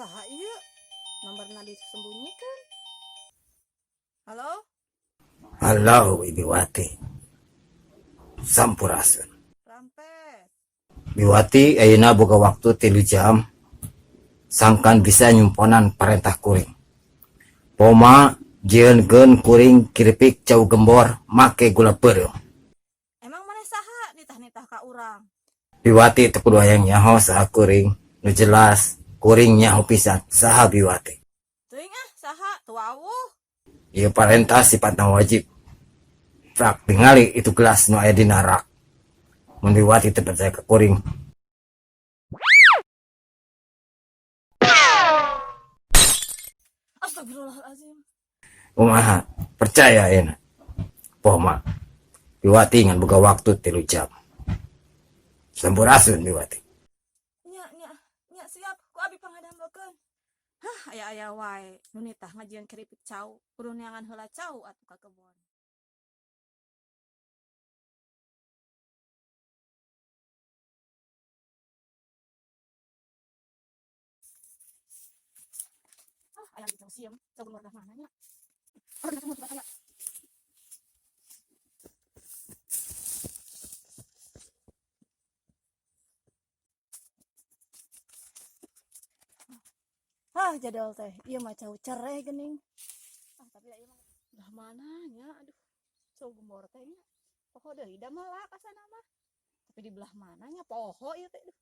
Saha ieu? Nomorna disembunyikan. Halo? Halo, Ibiwati. Sampurasun. Rampes. Biwati ayeuna boga waktu 3 jam sangkan bisa nyumponan parentah kuring. Poma jieunkeun kuring kiripik cau gembor make gula peureum. Emang maneh saha nitah-nitah ka urang? Biwati teu kudu hayang nyaho saha kuring. Nu jelas kuring nyaho pisan saha Biwati. Teuing ah, saha? Teu wawuh. Ieu parentah sifatna wajib. Prak tingali itu gelas nu aya dina rak. Mun Biwati teu percaya ka kuring. Astagfirullahalazim. Kumaha? Percaya ayeuna? Poma. Biwati ngan boga waktu 3 jam. Sampurasun, Biwati. Nya nya nya, siap ku abi pangadamelkeun. Hah, aya-aya wae nu nitah ngajieun keripik cau, kudu neangan heula cau atuh ka kebon. Ah, aya cau sieum, cau gembor mana nya? Oh, dina sumur aya. Hah, jadol teh, ieu mah cau cereh geuning. Ah, tapi da ieu mah belah mana nya? Aduh, cau gembor teh nya. Poho deui da melak asana mah. Tapi di belah mana nya, poho ieu teh, aduh.